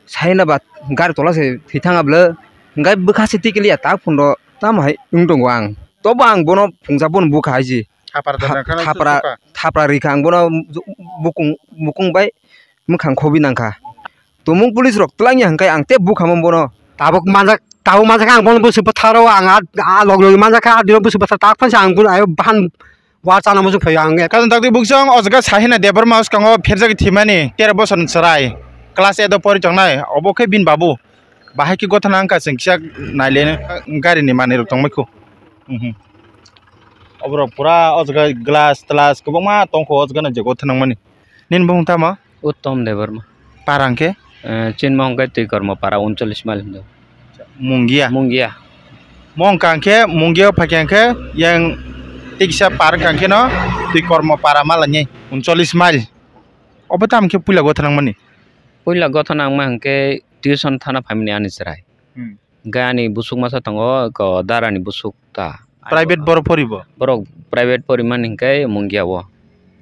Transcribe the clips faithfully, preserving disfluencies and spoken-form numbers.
Saina ba gari tola se thwi thang ablo. Hingke bwkha se tikiliya ta phunro tamo hai wng tongo ang. Tobo ang bono phungsa bono bukha haji. Thapra Tha-, dana khana thapra, susuka. Thapra rikha ang bono bukung, bukung bai mwkhang khobi nangkha. Tumung police rok twlangya hingke ang tei bukha mo bono. Tabuk manjak, tabuk manjak ang bono bwswk bwtharo ang a, a log log manjak kha, a dino bwswk bwthar tak phansa ang bono ayo bahan Wa chana muchung phaio ang. Kaisa dakti buksong o jaga Sahina Debbarma bwskango pherjagwi thwimani tero bosorni chwrai. Class eight o pori tongnai. Obo khe bini babu. Bahai khe gothana wngkha chwng kisa naileno garini manwirok tongmai kho. Mhm. Oborok pura o jaga glass tlass kwbangma tongkho o jaga nai je gothana wngmani. Nini bumung tamo? Uttom Debbarma. Para hwnkhe? Eh, chini mong khe Twikormo para uncholish mile hinwi. Mungia? Mungia. Mong kha hwnkhe Mungia o phaikha hwnkhe yang tiksa par wngkha hwnkhe no Twikormo para malani uncholish mile. Obo tamo khe puila gothana wngmani? Puila gothana wngma hwnkhe tuition thana phaimani ani chwrai. Hmm. Hwnkhe ani busuk masa tongo, ko darani busuk ta. Private borok poribo? Borok private porimani hwnkhe Mungia o.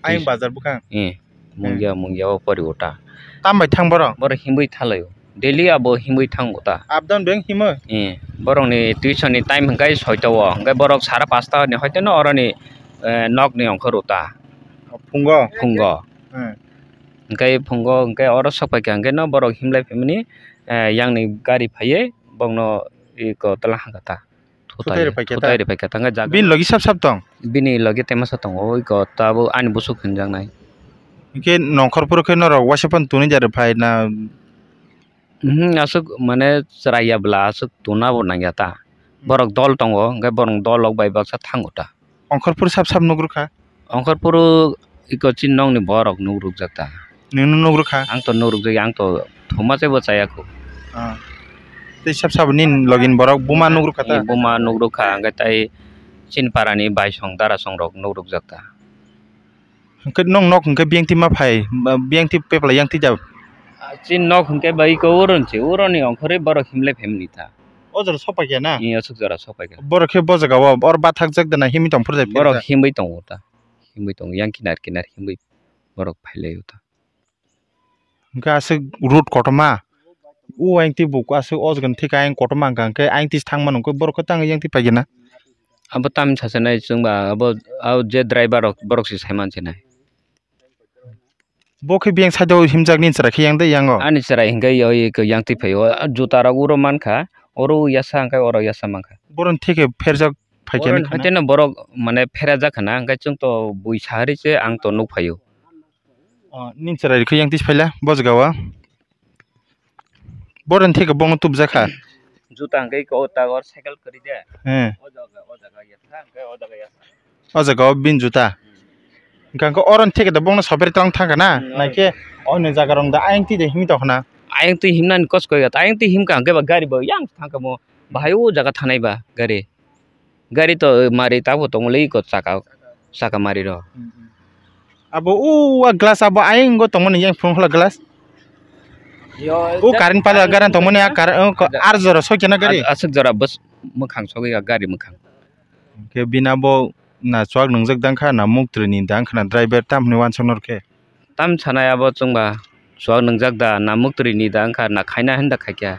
Ayang bazar bwkhang? Eh, Mungia, Mungia o pori o ta. Tam bai thang borok? Borok himwi thalaio. Daily abo himwi thango ta. Up down beng himo? Eh, borokni tuition ni time hwnkhe soita o. Hwnkhe borok sara pasta ni hoite no oroni, eh, nokni ongkhor o ta. Phungo? Phungo. Hmm. Hwnkhe phungo hwnkhe oro sok paikha hwnkhe no borok himlai phaimani, eh, yang ni gari phaiwi bokno eko twlang hwnkha ta. Thutai rwphai khe ta? Thutai rwphai khe ta, hwnkhe jaga. Bini logi sap sap tong? Bini logi tai masa tongo, oi ko tabuk ani busuk hinjaknai. Hwnkhe nongkhor phuru khe norok waisa phano tuni ja rwphai na? Mhm, aswk mane chwrai ya bwla aswk tuna bo nangya ta. Hmm. Borok dol tongo, hwnkhe borok dol rok bai baksa thango ta. Ongkhorphuru sap sap nugrwkha? Ongkhorphuru iko chini nokni borok nugrukjak ta. Nwngno nugrwkha? Ang to nugrukjak ya, ang to thuma se bo chaya kho. Ah. Tei sap sabo nini logini borok buma nugrwkha ta? Eh, buma nugrwkha, hwnkhe tai chini parani baisong darasong rok nugrukjak ta. Hwnkhe nwng nok hwnkhe biyangtwi ma phai, ba-, biyangtwi pepla yangtwi jab? Ah, chini nok hwnkhe bai iko uro nche, uroni ongkhorwi borok himlai phaimani ta. O jora sopaikha na? Ee, aswk jora sopaikha. Borok khe bo jaga o, oro bathakjak de na himwi tong phuru jai phirjak? Borok himwi tongo ta, himwi tongo, yang kinar kinar himwi borok phailaio ta. Hwnkhe aswk road kotorma, o ayang twi bo aswk o jaga ni thik ayang kotorma hwnkha hwnkhe ayang twi thang mano hwnkhe borok khe tang yang twi paikha na? Abo tamni sasanai chwngba abo, abo je driver rok borok se sai mansinai. Bo khe biyang side o himjak nini chwrai khe yang de yango? Ani chwrai hwnkhe oi yang twi phaio, juta rok uro mankha, oro yasa hwnkhe oro yasa mankha. Boroni theke pherjak phaikha ni khana? Haiteno borok mane pherajak khana, hwnkhe chwng to bui sahari se ang to nuk phaio. O, nini chwrai rikhe yang twi phaila bo jaga o? Boroni theke bongno tubjak kha? Juta hwnkhe iko o ta or cycle kwrwi de. He. O jaga, o jaga yasa, hwnkhe o jaga yasa. O jaga o bini juta. Hmm. Hwnkha hwnkhe oroni theke da bongno soperi tong thangkha na? Hmm, naikhe oro. Oini jaga rong da ayang twi de himwi tongkha na? Ayang twi himnani kos koi ya, ayang twi himkha hwnkhe ba gari bo yang thangkha mo. Bahai o jaga thanai ba gari. Gari to mari tabo tongmoli ko saka, saka mari ro. Abo o glass abo ayang go tongmani yang phone khla glass. Yo, o current pala current tongmani a kar-, o ko-, ar jora sokya na gari. Aswk jora bus mwkhang sogwi gari mwkhang. Ke bina bo na chuak nungjak dang kha na muktri ni dang kha na driver tam hwnwi wansok nor khe. Tam sanai abo chwngba chuak nungjak da na muktri ni da wngkha na khaina hinda khaikha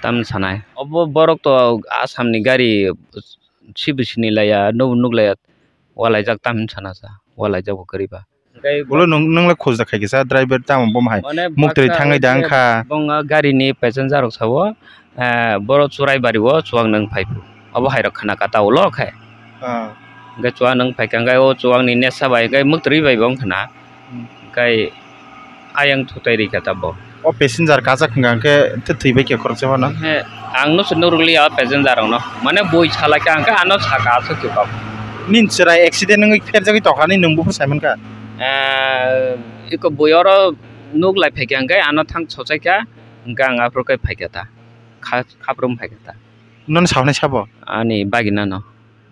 tam sanai. Obo borok to Assam ni gari sibisini laiya nubo nuklaiya walaijak tam hin sana sa walaijak bo kwrwi ba. Ulo nwng nwng le khojda khaikha sa driver tamo bo hai mane muktri baksa thangwi da je wngkha. Bongha gari ni passenger rok sao, eh, boro churai bari o chuak nwng phai phu obo hai rok khana kata ulo khai. Ah. Hingke chuak nwng phaikha hingke o chuak ni nesa bai hingke muktri bai bo wngkha na. Hmm. Hingke ayang thutai rikha tabok. O passenger kachak hingka hingke tei thwi bai khe khoroksa phano. He, ang no se nukrukliya o passenger rok no. Mane bui salaikha hingke ano saka aswk se kok. Nini chwrai accident wngwi pherjagwi tongkha ni nwng buphuru saimankha? Eh, eko bui oro nuk lai phaikha hingke ano thang sochaikha hingke ang aphuru khe phaikha ta. Kha-, khaprum phaikha ta. Nono sahonai sabo? Ani bagina no.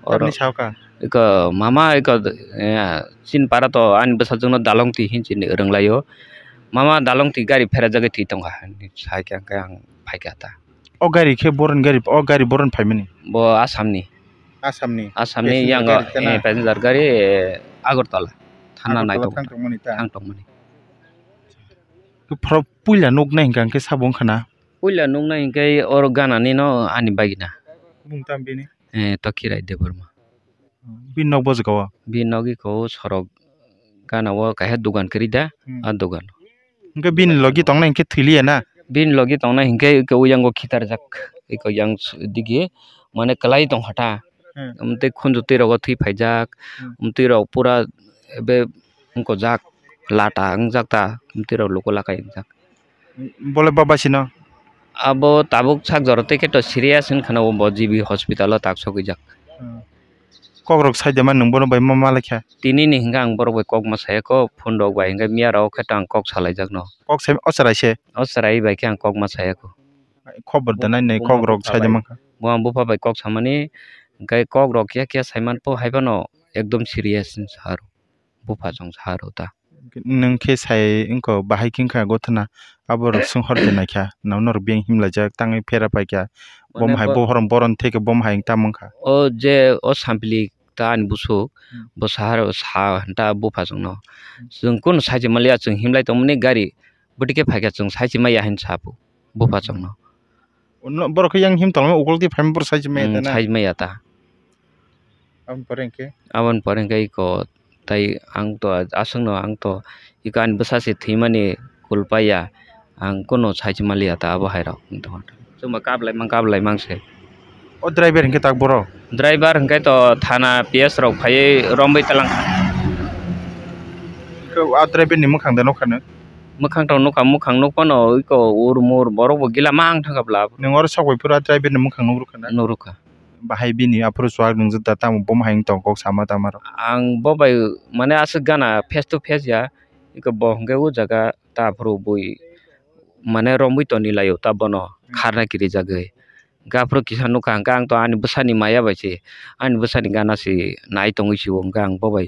Oro. Tamni sao ka? Iko mama iko, eh, chini para to ani bwsajwkno dalong twi hin chini rwnglaio. Mama dalong twi gari pherajagwi twi tongkha hinwi saikha hwnkhe ang phaikha ta. O gari khe boron gari, o gari boron phaimani? Bo Assamni. Assamni? Assamni. Passenger yango, gari tana? Eh, passenger gari, eh, Agartala. Thana Agartala naitok. Thang tongmani ta? Thang tongmani. Phoro puila nuknai hinkha hinkhe sabo wngkha na? Puila nuknai hinkhe oro gana ni no ani bagina. Bumung tamo bini? Eh, Tokirai Debbarma. Bini nok bo jaga o? Bini nok iko sorok gana o kaisa dogan kwrwi da, Hmm. A dogan. Hinkhe bini logi tongnai hinkhe thwiliya na? Bini logi tongnai hinkhe iko uyango khitarjak, iko yang s-, digi mane kwlai tongkha ta. Hmm. Amtwi khunju twi rogo thwi phaijak, Hmm. Amtwi rok pura ebe wngkojak, lata wngjak ta, amtwi rok luku lakai wngjak. Bole baba sino? Abo tabuk sak jora tei khe to serious wngkha na, bo G B hospital o tak sogwijak. Hmm. Kok rok sai de man nwng bono bai ma malaikha? Tini ni hinkhe ang borok bai kok ma saya kho, phone rok bai hinkhe miya rok khe to ang kok salaijak no. Kok sai o chwrai se? O chwrai bai khe ang kok ma saya kho. Khobor da nai nai kok rok sai de mankha. Bo ang bupha bai kok samani, hinkhe kok rok kiya kiya sai man pho hai phano ekdom serious sa rw. Bupha chwng sa rw ta. Nwng khe sai wngkha bahai khe wngkha gothana, abo rok swnghor de naikha, norok beng himlaijak tangwi phera paikha, bo hai bo- bohrok boron theke bo hai tamo wngkha. O je o sampli ta ani busuk, Hmm. Bo sa sa ta bupha chwngno. Hmm. Chwng kunu sai se maliya, chwng himlai tongmani gari bwtwi khe phaikha, chwng sai se maya hin sa phu bupha chwngno. Borok khe yang him tongmani ukulti phaima borok sai se maya ta na? Sai maya ta. Aboni pore hinkhe? Aboni pore hinkhe iko tai ang to aswkno ang to iko ani bwsa se thwimani kulpaiya, ang kunu sai se maliya ta abo hai rok. Chwngba kablai mang kablai mang se. O driver hinkhe tak boro? Driver hinkhe to thana P S rok phaiwi romwi talang. Hinkhe a driver ni mwkhang da nukha nw? Mwkhang to nukha, mwkhang nuk phano iko ur mur borok bo gila mang thangkha bla. Nwng oro sok bai phuru a driver ni mwkhang nuk rwkha na? Nuk rwkha. Bahai bini aphuru chuwak nwngjak da, tamo bo hai wng tong kok sama tama rok. Ang bo bai mane aswk gana face to face ya, iko bo hwnkhe o jaga ta aphuru bui mane romwi toni laio ta bono kharna kirijagwi. Hwnkhe aphuru kisa nukha hwnkhe ang to ani bwsani maya bai se, ani bwsani gana se nai tongwi se o, hwnkhe ang bo bai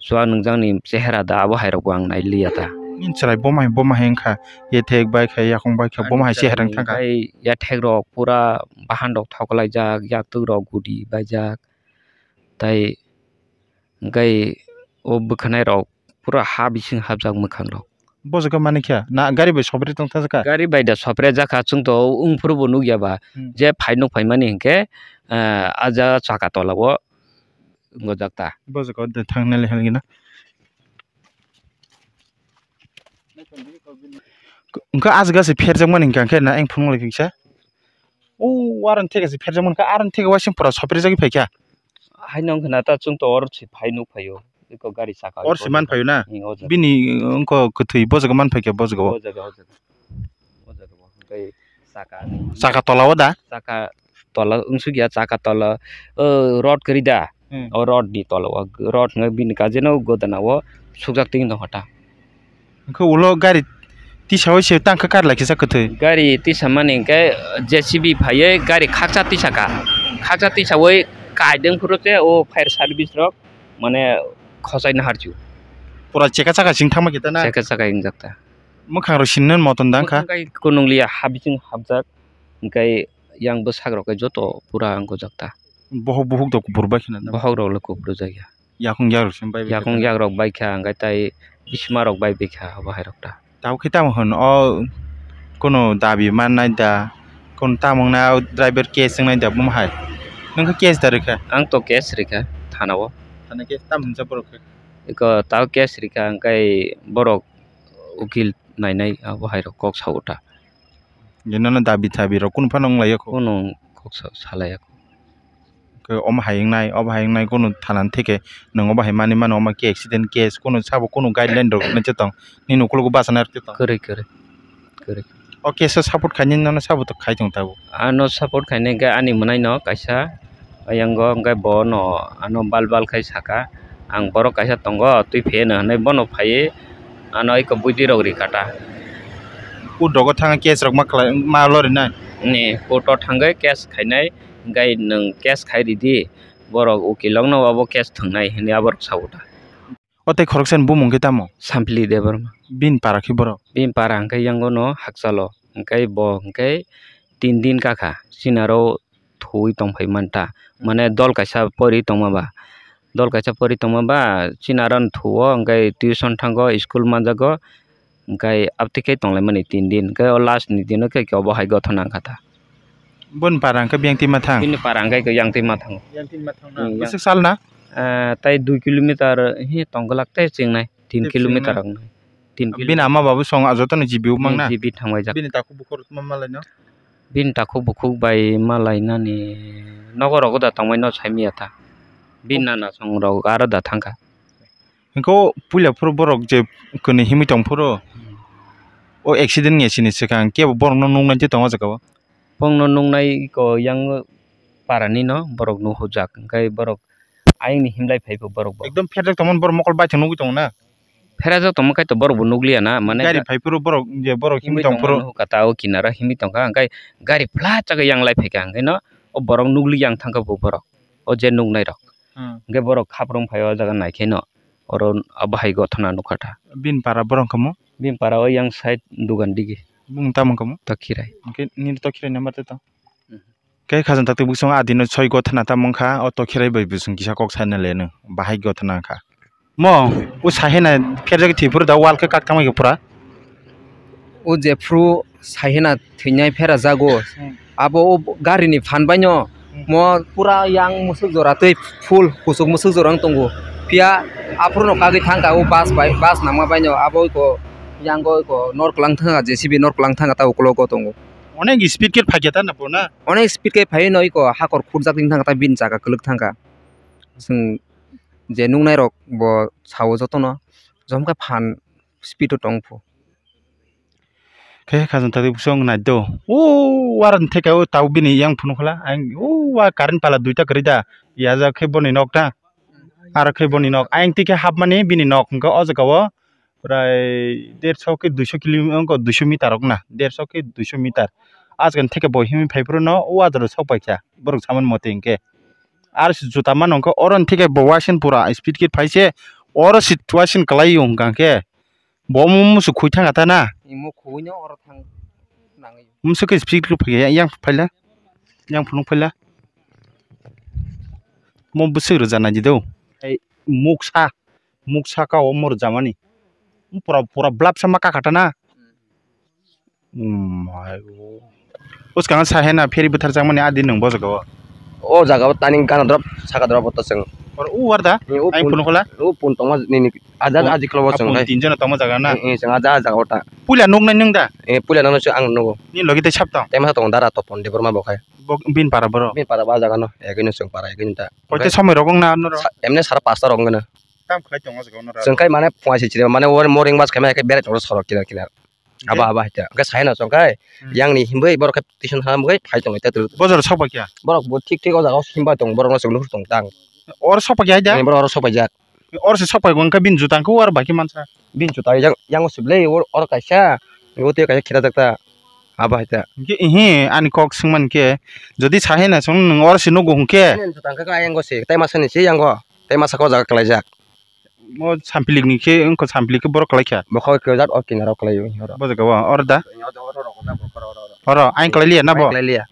chuwak nwngjak ni chehera da abo hai rok bo ang nai liya ta. Nini chwrai bo mai bo mai wngkha, yathek bai kha, yakung bai kha, bo mai hai chehera wng thangkha. Yathek rok pura bahan rok thoklaijak, yaktwk rok gudi baijak, tai hwnkhe o bwkhanai rok pura ha bising hapjak mwkhang rok. Bo jaga manikha na gari bai sopre tong thangjakha? Gari bai da sopre jakha, chwng to wng phuru bo nukya ba. Hmm. Je phai nuk phaimani hinkhe, ah, a jaga chaka tola o wngajak ta. Bo jaga o de thang nai le hal gina. Wngkha ah jaga se pherjakmani hinkha khe na eng phunuk lai kisa. O warang theke se pherjakmani kha, arang theke wasing pura sopre jagwi phaikha. Haino wngkha na ta chwng to oro se phai nuk phaio. Eko gari saka. Or se man phaio na? Hmm, o jaga. Bini wngkha kwthwi bo jaga man phaikha bo jaga o. O jaga, o jaga. O jaga bo. Tei saka ni. Saka tola o da? Saka tola wngsukya, saka tola, o rod kwrwi da? Hmm. O rod ni tola o, rod hwnkhe bini kajeno godana o sukjak twi tongkha ta. Hwnkhe ulo gari tisawi se tangkha kar lai kisa kwthwi. Gari tisamani hwnkhe J C B phaiwi gari khaksa tisaka. Khaksa tisawi kaideng phuru se o fire service rok mane khochai naharchu. Pura cheka chaka sing thangma kita na? Cheka chaka hingjak ta. Mwkhang rok sinna moton dang kha. Mwkhang kai kunung liya ha bising hapjak. Hwnkhe yang bwsak rok khe joto pura wngkojak ta. Bohok buhuk do kubur bai khna. Bohok rok le kubur jak ya. Yakung yak rok bai. Yakung yak rok bai kha, hwnkhe tai bisma rok bai bai kha, abo hai rok ta. Tabuk khe tamo hwn o, kunu dabi mannai da, kunu tamo wngnai o driver case wngnai da, bum hai. Nwng khe case da rwkha? Ang to case rwkha, thana o. Thana case tamo hwnsa borok khe? Eko tao case rwkha, hwnkhe borok ukil nainai, abo hai rok kok sao ta. Je nono dabi thabi rok kunu phano wng lai ya kho? Kunu kok sa-, sa lai ya kho. Khe omo hai wngnai, obo hai wngnai, kunu thanani theke nwng obo hai manwi mano, omo khe accident case, kunu sabo kunu guideline rok nai tong, nini ukologo bachana rw tong. Kwrwi, kwrwi, kwrwi. O case o support khainai nono sabo to khai tong tabuk? Ano support khainai khe ani mwnaino kaisa, ayango hwnkhe bono ano bal bal khai saka, ang borok kaisa tongo twi pheno hinwi bono phaiwi ano eko buidi rok rikha ta. Court rogo thangwi case rok ma khlai, ma lorinai? Ni, court o thangwi case khainai, hwnkhe nwng case khai ridi, borok ukil rokno obo case thwngnai hinwi aborok sao ta. O tei khoroksani bumung khe tamo? Sampli Debbarma. Bini para khe borok? Bini para hwnkhe yango no Hakchalo, hwnkhe bo hwnkhe tin din kakha, chini aro thuwi tongphai manta, mane dol kaisa pori tongma ba, dol kaisa pori tongma ba, chini aro no thuo, hwnkhe tuition thango, school manjago, hwnkhe abtwi khe tonglaimani tin din, hwnkhe o last ni dino khe obo hai gothona wngkha ta. Boni para hwnkhe biyang twi ma thang? Bini para hwnkhe yang twi ma thango. Yang twi ma thang na? Hmm, yang. Bwswk sal na? Ah, tai dui kilometer hi tong glak tei chengnai, tin kilometer chengnai. Tin kilometer. Bini ama babu song jotono G B o mang na? Hmm, G B thangbai jak. Bini takhuk bukhuk ma malai no? Bini takhuk bukhuk bai malainani nogo rogo da tongbai no sai miya ta. Bini nana song rok aro da thangkha. Hwnkhe o puila phuru borok je kwnwi himwi tong phuru, o accident ni sini swkang kebo borokno nuknai tei tongo o jaga o. Bongno nuknai ko yang parani no borok nuhujak, hwnkhe borok ayang ni himlai phai bo borok bo. Ekdom pherjak tongmani borok mokol baithang nugwi tongo na? Pherajak tongma kaitor borok bo nukliya na, mane gari phai phuru borok je borok himwi tong phuru. Nuhukha ta o kinaro himwi tongkha, hwnkhe gari phlachak yang lai phaikha, hwnkhe no o borok nukli yang thangkha bo borok, o je nuknai rok. Hmm. Hwnkhe borok khaprum phai o jaga naikheno oro abo hai gothona nukha ta. Bini para borok wngkha mo? Bini para o yang side dugan digi. Bung tamo wngkha mo? Tokhirai. Hwnkhe nini Tokhirai number te tong? Mhm. Khe khajang takti bwswng adino soi gothana tamo wngkha, o Tokhirai bai bwswng kisa kok saina le nw bahai gothana wngkha. Mo, o sahina pherjak thwi phuru da wal khe kak tangmani pura. O jephru sahina thwinai phera jago. Hmm. Abo o gari ni phan bai no. Hmm. Mo pura yang musuk jora twi full kusuk musuk jora wng tongo. Phiya aphuru no kagwi thangkha o bus bai, bus nangma bai no abo ko yango ko nor kwlang thangkha, J C B nor kwlang thangkha ta ukulok o tongo. Onek speed khe phaikha ta na bo na? Onek speed khe phaiwi no iko hakor khurjak wng thangkha ta bini jaga kwlwk thangkha. Chwng je nuknai rok bo sao jotono, jomkhe phan speed o tong phu. Khe khajang tadi bwswk nai do. O warani theke o tau bini yang phunukla. Ang o wa current pala duita kwrwi da. Yajak khe boni nok ta. Aro khe boni nok. Ayang tike hapmani bini nok hwnkhe o jaga o prai derso khe duiso kilo wngkha, duiso meter rok na. Derso khe duiso meter. Ajkani theke bo himwi phai phuru no o adoro sok pai kha. Borok samani mote hinkhe. Aro se juta mano hwnkhe oro ni theke bo wasing pura speed khe phai se. Oro se wasing kwlai o hwnkha khe. Bo omo musu khwi thang kha ta na? Imo khwi no oro thang nangwi. Musu khe speed khe phai yang phaila. Yang phunuk phaila. Mo bwswk rwja nai di do. Ei muksa, muksa ka omo rwja mani. Pura, pura blap sa ma ka kha ta na? Hmm. Bwskang sa hena pheri bwthar jakmani adi nwng bo jaga o. O jaga o tani gana drop saka drop o to chwng. Oro u war da? Ni o ai pun, phunukla? O pun tongma nini aja aji klo bo chwng hai. Tin jona tongma jaga na? Eh, eh, chwng aja jaga o ta. Puila nuknai nwng da? Eh, puila nang se ang nugo. Ni logi tei sap tong? Tema tong dara to pon de borma bo khai. Bo bin para boro? Bin para ba jaga no. Ekino chwng para ekino ta. Koite somoi rok wng na noro? Sa-, emne sara pasta rok wng na. Kam khlai tongo jaga o noro? Chwng khai mane phungai se chire mane o morning bus khai ma khe berai tongo sorok kinar kinar. Abo, abo hai ta. Hwnkhe sai no chong khai, hmm, yang ni himbai borok khe tuition ha mui phai tong lai ta tru. Bojaro sok bai kya? Borok bo thik thik o jaga o himbai tong, borok no chwng nuhur tong tang. Oro sok bai kya hai da? Borok oro sok bai jak. Oro se sok bai wngkha bini juta wngkha oro bai khe mansa. Bini juta yang, yang o sibli oro kaisa, o tei kaisa khera jak ta. Abo hai ta. Hwnkhe ihi ani kok swngmani khe, jodi sai hai na chong nwng oro se nugo hwnkhe. Ani juta wngkha yang o se, tai masa ni se yang o, tai masa o jaga kwlai jak. O samplik ni khe wngkha, samplik khe borok kwlai kha. Bo khe kwchak o kinaro kwlai o. Bo jaga o, oro da? Oro, oro, oro, oro, oro. Oro, aing kwlai liya na bo? Aing kwlai liya.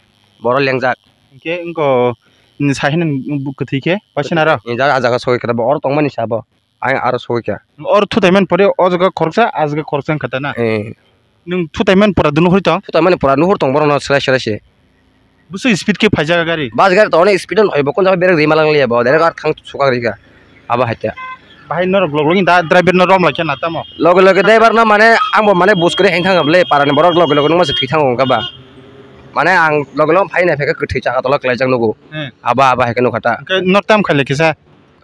Boro lengjak. Hwnkhe wngkha, sai hwnwi kwthwi khe, paisana ro? Ni jaga, ah jaga sogwi khe, bo oro tongmani sa bo. Aing aro sogwi kha. Oro thutai man pore, o jaga khoroksa, ah jaga khoroksa wngkha ta na? Eh. Nwng thutai man pura dunu hori tong? Thutai mani pura nuhur tong borok no selai selai se. Bwswk speed khe phaijak gari? Bus gari to onek speed no phai bo, kun jaga berek rima lang liya bo, direct ar thang sukak rikha. Abo hai ta. Bahai norok log logi da driver no rom lai khe na tamo? Loge loge driver no mane ang bo mane bus kwrwi hai thang le para ni borok loge loge nung ma se thwi thango wngkha ba. Mane ang loge loge phai nai phaikhe kwthwi chaka tola kwlaijak nugo. Hmm. Abo abo hai khe nukha ta. Hwnkhe nor tam khai le kisa?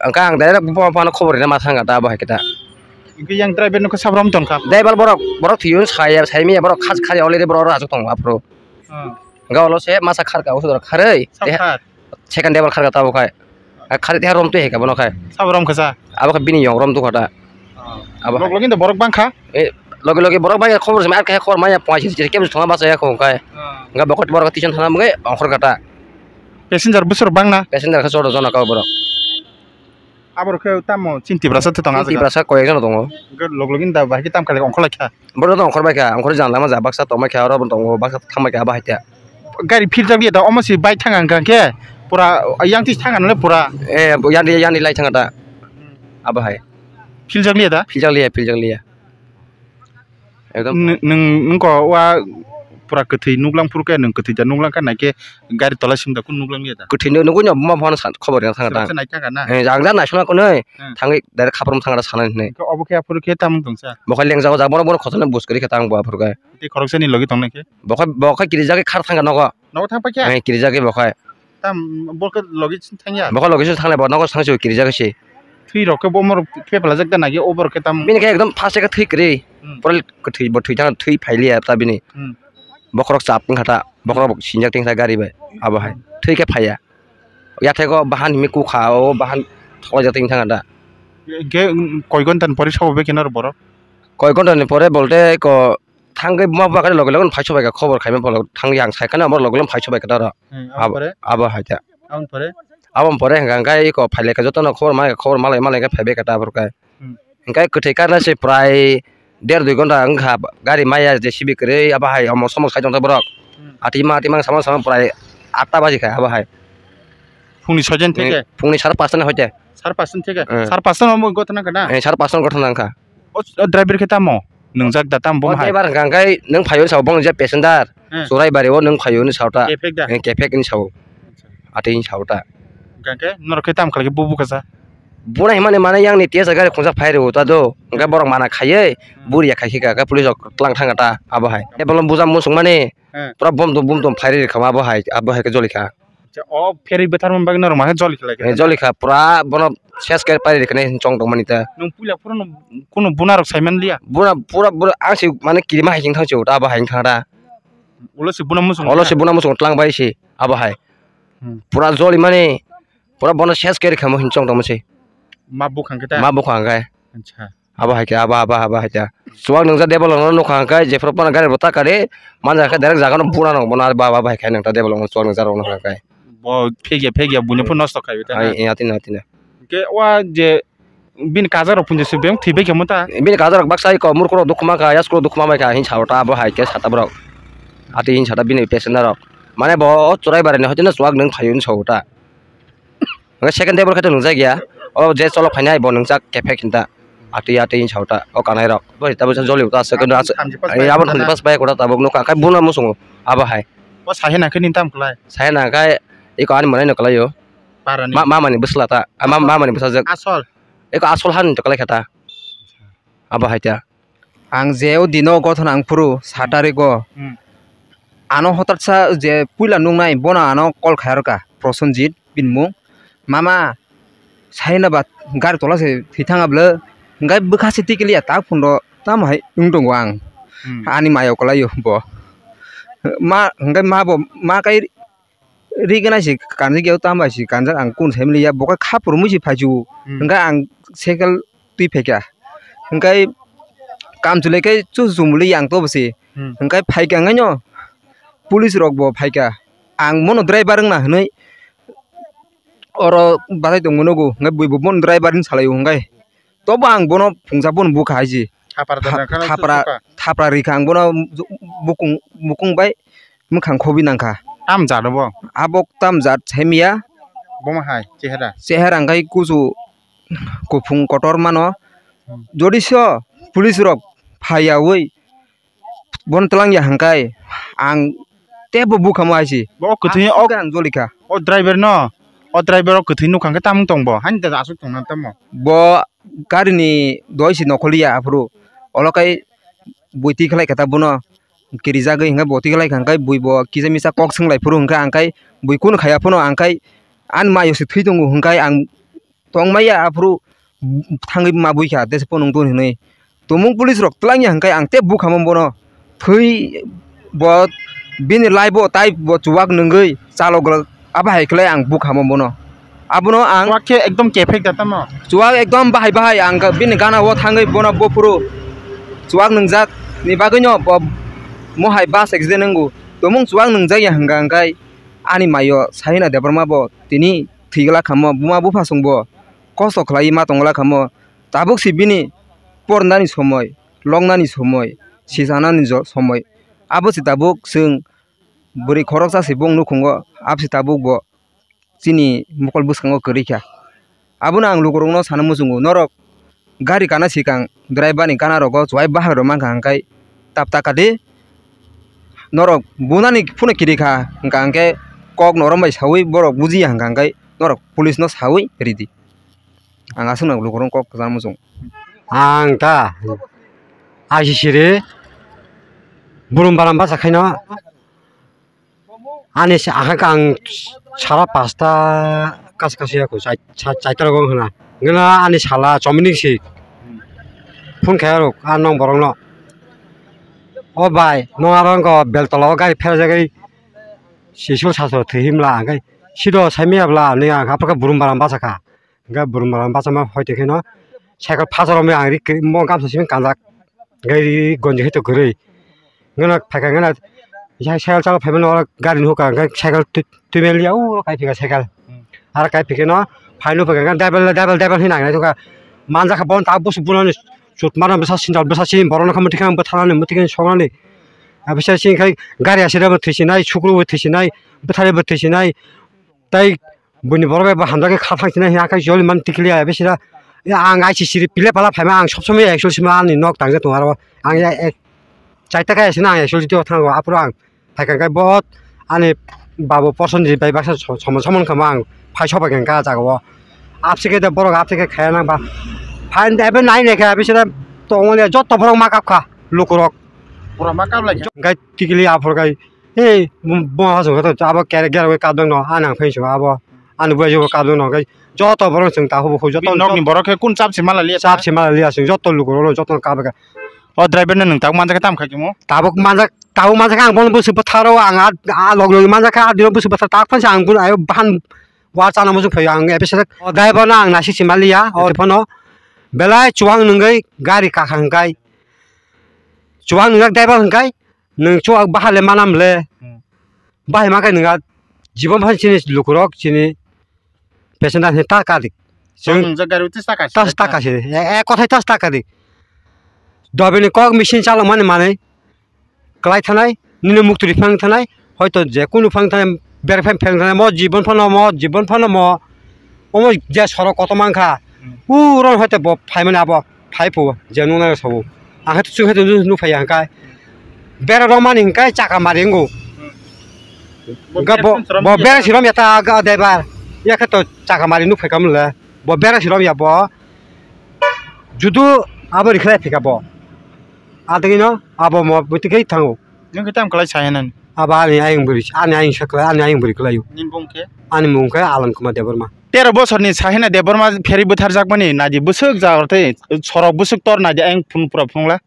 Hwnkhe ang direct buma phano khobor rina ma thangkha ta abo hai khe ta. Hwnkhe yang driver no khe sabrom tongkha? Driver borok, borok thwiwi sai, sai manya borok khas, khari already borok oro achuk tongo aphuru. Hmm. Hwnkhe olo se masa kharka, usu doro kharwi. Sab kha. Second driver kharka tabuk khai. Kharwi teha rom twi hai kha bono khai. Sabrom kha sa? Abo khe bini yong rom twi kha ta. Hmm. Abo. Log logi da borok bang kha? Eh, logi logi borok bang ya khobor se, ar khe khobor manya pung hai se, kebo thangma basa ya khong khai. Hmm. Hwnkhe bokol borok tuition thana mungwi ongkhor kha ta. Passenger bwswk bang na? Passenger khe chwdok jona kha borok. Aboro khe tamo chini Tiprasa tong, chini Tiprasa koyek jona tongo. Log login da bahai khe tam khlai ongkhor lai kha. Borok no ongkhor bai kha, ongkhor jang lama ja baksa tong bai kha, oro bo tongo baksa thang bai kha abo hai khe. Gari philjak liya da omo se bike thang ang khe pura yang twi thang ang le pura. Eh, yang twi, yang twi lai thang da. Abo hai. Philjak liya da? Philjak liya, philjak liya. Ekdom. Nwng, nwng, nwng ko wa pura kwthwi nuklang phuru khe, nwng kwthwi da nuklang kha, naikhe gari tola sim da kunu nuklang ya da? Kwthwi no nugwi no buma phano san, khobor yang thang Sobo tang. Se naikha na? Eh, jang jang naisuna kunoi, Hmm. thangwi direct khaprum thang da sanai hinwi. Khe obo khe aphuru khe tamung tongsa? Bo khe lengjak o jak, bono, bono khotoni bus kwrwi khe tang bo aphuru khe. Tei khoroksa ni logi tongnai khe? Bo khe, bo khe kirijak khe khar thang kha nogo. Nogo thang paikha? Eh, kirijak khe bo khe. Tam bo khe logi thangya? Bo khe logi thang lai, bo nogo thang se kirijak se. Thwi rok khe bo mor khe phalajak da nagi, o borok khe tam? Bini khe ekdom first khe thwi kwrwi. Hmm. Pura kwthwi, bo thwi thang, thwi phailiya ta bini. Hmm. Bokhorok chap wngkha ta, bokhorok sinjak tingkha gari bai, abo hai. Hmm. Thwi khe phaiya. Yathego bahan himi kukha, o bahan thoklai jak tingkha ta. Khe, um, koi ghonta ni pore sabo bai khe naro borok? Koi ghonta ni pore bolte ko thangwi buma buma khe loge loge phai sobai kha, khobor khaima bolok thangwi ang sai khana, amo loge loge phai sobai kha ta ro. Hmm, abo Abo, pore? Abo hai ta. Aboni pore? Aboni pore hwnka hwnkhe eko phai lai kha, jotono khobor ma, khobor malai malai khe phai bai kha ta aphuru khe. Hmm. Hwnkhe kwthwi karna se prai der dui ghonta wngkha, gari maya J C B kwrwi abo hai omor somor khai tongkha borok. Hmm. Atima atima sama sama prai atta baji kha abo hai. Phungni soitan theke? Phungni sar pasta ni hoite. Sar pasta ni theke? Eh. Sar pasta no omo ghotona wngkha na? Eh, sar pasta no ghotona wngkha. O, o driver khe tamo? Nwngjak da tamo bo hai? O driver hwnka hwnkhe nwng phaio sao bongni je passenger. Eh. Churaibari o nwng phaio ni sao ta. Kephek da? Eh, kephek ni sao. Atwi ni sao ta. Hwnka khe norok khe tam khlai khe bo bukha sa? Buna himani mane yang ni T S R gari khungsa phai rw ta do. Hwnka borok mana khaiwi Hmm. buriya khai khe ka, ka police rok tlang thang ta abo hai. Tei bolong buja muchung mani Eh. pura bom dum bom dum phai rw kha abo hai, abo hai khe joli kha. Acha, o pherwi bwtharmani bagwi norok ma khe joli khlai kha? Eh, joli kha, pura bono ses khe pairi rwkhe nai chong tongmani ta. Nwng puila phuru no kunu buna rok sai man liya? Buna pura, pura ang se mane kirima hai wng thang se, ta abo hai wng thang da. Ulo se buna muchung Ulo se buna muchung tlang bai se, abo hai. Hmm. Pura joli mani, pura bono ses khe rwkha mo hin chong tongma se. Ma bukhang khe ta? Ma bukhang khe. Acha. Abo hai khe, abo, abo, abo hai khe. Chuwak nwngjak development no nukha hwnkhe, jephru phano gari bo ta kari, manja khe direct jaga no buna no, bono abo, abo hai khe nang ta development chuwak nwngjak rok nukha hwnkhe. Bo phegya, phegya, buino phano nosto khai ta. Ai, eh, atino, atino. Hwnkhe wa je bini kajak rok punjo se beng thwi bai khe mo ta. Bini kajak rok baksa iko murkhurok dukhu ma kha, yaskhurok dukhu ma bai kha, hin sa ta abo hai khe sa ta borok. Ati hin sa ta bini passenger rok. Mane bo o churai barini hoiteno chuwak nwng phaio hinwi sa ta. Hwnkhe second table khe to nwngjak ya. O je cholok phainai bo nwngjak kephek hinta. Atwi atwi hinwi sa ta. O kanai rok. Bo tabuk joli ta aswk no aswk. Thamchi pas bai Aboni khwna thamchi na? Pas bai kwta tabuk nukha. Khai buna muchungo. Abo hai. O sahe na khe nini tam kwlai? Sahe na khai iko ani mwnai no kwlai o. Parani? Ma, mamani bwsla ta. A, ma, mamani bwsajwk. Asol? Iko asol hani to kwlai kha ta. Abo hai ta. Ang je o dino gothon ang phuru sa Hmm. tariko. Hmm. Ano hotatsa je puila nuknai bono ano call khairokha Prosenjit bini mung. Mama, saina ba gari tola se thwi thanga bwle. Hwnkhe bwkha se tikiliya tak phunro tamo hai wng tongo ang. Hmm. Ani mayo kwlaio bo. Ma, hwnkhe ma bo, ma kai ri gwnai se kanjak ya, tamo bai se kanjak ang kun sai mili ya. Bo khe kha phurumui se phai chu. Hmm. Hwnkhe ang cycle twi phaikha. Hwnkhe kam chulai khe chu chu muli yang to bo se. Hmm. Hwnkhe phaikha hwnkhe no police rok bo phaikha. Ang bono driver wngna hwnwi oro bathai tongmani nugo, hwnkhe bui bo bono driver hinwi salaio hwnkhe. Tobo ang bono phungsa bono bukha hai se. Thapra Tha-, da khana thapra, susuka. Thapra rikha ang bono bukung, bukung bai mwkhang khobi nangkha. Tam jat bo? Abo tam jat saimiya. Bomo hai chehera? Chehera hwnkhe kuchu kuphung kotor mano. Hmm. Jodi sio police rok phaiyawi bono twlang ya hwnkhe ang teibo bukhamo hai se. Bo kwthwi o, aswk khe ang jolikha. O driver no, o driver o kwthwi nukha hwnkhe tamung tong bo? Haini da aswk tongna tamo? Bo gari ni doi se nokholi ya aphuru. Olo kai bui twi khlai kha ta bono kirijagwi hwnkhe bo twi khlai kha hwnkhe bui bo kisa misa kok swng lai phuru hwnkhe ang khai bui kunu khaiya phano ang khai ani mayo se thwi tongo hwnkhe ang tong maya aphuru thangwi ma bui kha tei se phunung tun hinwi. Tumung police rok twlang ya hwnkhe ang tei bukhamo bono thwi bo bini life bo tai bo chuwak nungwi chalok glak abo hai khlai ang bukhamo bono. Abono ang chuwak khe ekdom kephek da tamo? Chuwak ekdom bahai bahai ang bini gana o thangwi bono buphuru chuwak nungjak ni bagwino bo mohai bus accident wngo. Tumung chuwak nungjak ya hwnkha hwnkhe ani mayo Sahina Debbarma bo tini thwi glak khamo buma bupha chwngbo kosto khlaiwi ma tong glak khamo. Tabuk se bini pornani somoi, loknani somoi, sichanani jo-, somoi. Abo se tabuk chwng bwrwi khoroksa se bong nukhungo, abo se tabuk bo chini mokol bwskango kwrwi kha. Abono ang lukurokno sana muchungo, norok gari kana swkang driver ni gana rogo chuwai bahai rok mankha hwnkhe tap ta kadi. Norok bunani phano kiri kha, hwnkha hwnkhe kok norom bai sawi borok bujiya hwnkha hwnkhe norok police no sawi ridi. Ang aswk no lukurok kok kwchangma chwng. Ang ta I C C ri Burum Baram bacha khaino ani se ahai khe ang sara pasta kaisa kaisa yaku chai-, cha-, chaita rogo wng khna. Hwnkhe ani sala chomini si phone khe rok a nong borok no. O bai, nong aro wngkha beltola o gari pherjagwi sisul sasro thwi himla hwnkhe sido saimaya bla hinwi ang aphuru khe Burum Baram bacha kha. Hwnkhe Burum Baram bachama hoi tongkheno cycle phasaro mui ang ri mo gamsa simi kanjak. Hwnkhe ri gonji khe to kwrwi. Hwnkhe no phaikha hwnkhe no cycle chalo phaimano oro gari nuhukha hwnkhe cycle twi-, twimaliya o kaiphikha cycle. Aro kaiphikhe no phai nukha hwnkhe double double double hinwi nangnai thangkha. Manjakha bono ta busu bunani chutmano bwsa sinjal bwsa sini borokno kha mwtwikhe ang bwtharnani mwtwikhe songnani. Abisa sini khai gari asirabo thwisinai, sukrubo thwisinai, bwtharibo thwisinai. Tai buini borok bai bo hamjakhe kha thang sinai hwnka khe joli man tikliya bisira. Ya ang I C C ri pile pala phaima ang sob somoi actually sima ani nok tangja tongo aro ang ya ek chaita kaya sina ang actually tio thango aphuru ang phaikha khe bo ani babu porson ri bai baksa so-, somon somon kha ang phai sobai kha jaga o apsi khe borok apsi khe khaya nang ba phan ebe nai nai kha bisira tongole jotto borok ma kap kha lukurok. Borok ma kap lai kha. Gai tikli aphuru gai Ei, bo, bo asuk khe to abo kere gera bai kadang no, ani ang phai sung abo, ani buai jogo kadang no, khe joto borok chwng ta hubu joto. Bini nokni borok khe kun chap se mala liya ta? Chap se mala liya chwng, joto lukurok no, joto no kap kha. O driver no nwng tabuk manjak khe tamo khai khe mo? Tabuk manjak, tabuk manjak khe ang bono bwswk bwtharo ang a, a log log manjak khe a dino bwswk bwthar tak phano se ang bono ayo bahan wa chana muchung phaio ang episode. O driver no ang nasik se maliya, o phano belai chuwang nwngwi gari kakha hwnkhe. Chuwang nwngjak driver hwnkhe. Nwng chuwak bahai le manam le. Hmm. Bahai ma khe nwng a jibon phan chini lukurok chini passenger hwnwi ta kadi. Chwng nwngjak gari o twi taka si tas taka si. E, e, kothai tas taka di. Dobini kok machine chalokmani manwi kwlai thanai, nini muktwi phang thanai, hoito je kunu phang thanai, bereng phang phang thanai, mo jibon phano mo, jibon phano mo. Omo je sorok kotor mankha. Hmm. Puro hwnkhe bo phaimani abo phai phuo je nuknai rw sabo. Ang khe chwng khe nukphai ya hwnkhe. Bera romani hwnkhe chaka mari wngo. Hmm. Hwnkhe bo, bo bera si romya ta ga driver. Ya khe to chaka mari nukphai kha mole. Bo bera si romya bo. Judu abo rikhlai phika bo. Adagino abo mo bwtwi khe thango. Nwng khe tamo kwlai sa hinani? Abo ani ayang bwrwi, ani ayang sa kwlai, ani ayang bwrwi kwlaio. Nini bung khe? Ani mung khe Alam Kumar Debbarma. Tero bosorni Sahina Debbarma pheri bwtharjakmani naidi bwswk jaga tei sorok bwswk tor naidi ayang phunukphra phunukla.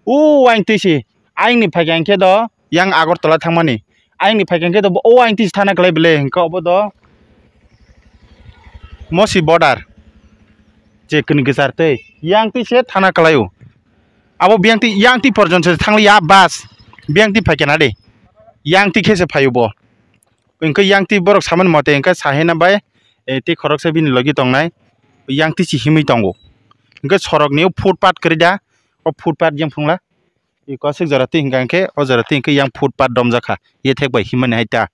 O ayang twi si, ayangni phaikha hwnkhe do yang Agartala thangmani. Ayangni phaikha hwnkhe do o ayang twi si thana kwlai bwle hwnkhe obo do Mosi border. Je kwnwi gwchar tei yang twi se thana kwlaio. Abo biyangtwi, yangtwi porjonto se thangliya bus, biyangtwi phaikhe na de, yangtwi khe se phaio bo. Hwnkhe yangtwi borok samani mote hwnkhe Sahina bai, eh, tei khoroksa bini logi tongnai, yangtwi se himwi tongo. Hwnkhe sorokni o footpath kwrwi da, o footpath yang phungla, i kwswk jora twi hwnkha hwnkhe o jora twi hwnkhe yang footpath domjak kha, yethek bai himmani hai ta.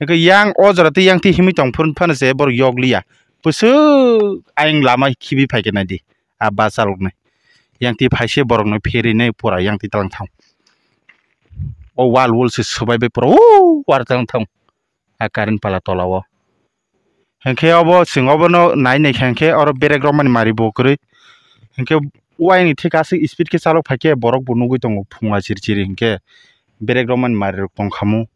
Hwnkhe yang o jora twi yangtwi himwi tong phuru phano se borok yokliya, bwswk ayang lama khibi phaikhe naidi. A bus chaloknai. Yang twi phaise borokno pherinai pura yang twi talang thang. O wall wall se swbai bai pura o war talang thang. A current pala tola o. Hinkhe obo chwng obono nai nai kha hinkhe oro berek rok mani mari bo kwrwi. Hinkhe o ayang ni thik aswk speed khe chalok phaikhe borok bo nugwi tongo phunga chiri chiri hinkhe berek rok mani mari rok tong khamu.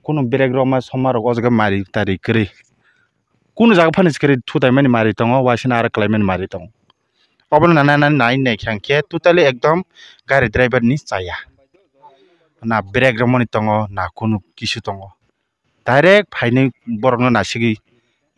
Kunu berek rok ma soma rok o jaga mari tari kwrwi. Kunu jaga phano se kwrwi thutai mani mari tongo, waisano aro kwlai mani mari tongo. Obono nana nani nai nai kha hinkhe totally ekdom gari driver ni chaya. Na brake rwmani tongo, na kunu kisu tongo. Direct phainwi borokno nasigwi,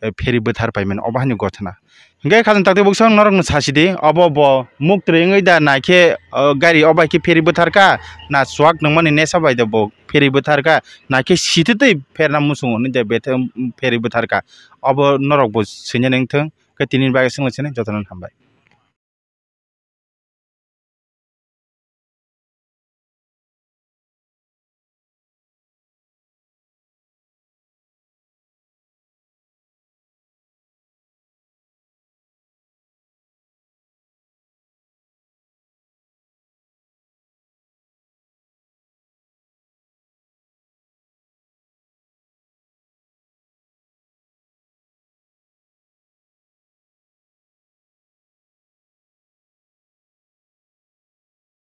eh, pheri bwthar paimani obo haino gothana. Hinkhe khajang takti buksa norokno sasidi, obo bo muktwi wngwi da naikhe, oh, gari obo hai khe pheri bwtharkha, na chuwak nungmani nesa bai da bo pheri bwtharkha, naikhe sititwi pherna muchungo hinwi da bethe pheri bwtharkha. Obo norokbo swinani wngthung, khe tinini bagwi swnglaisini jotono hambai.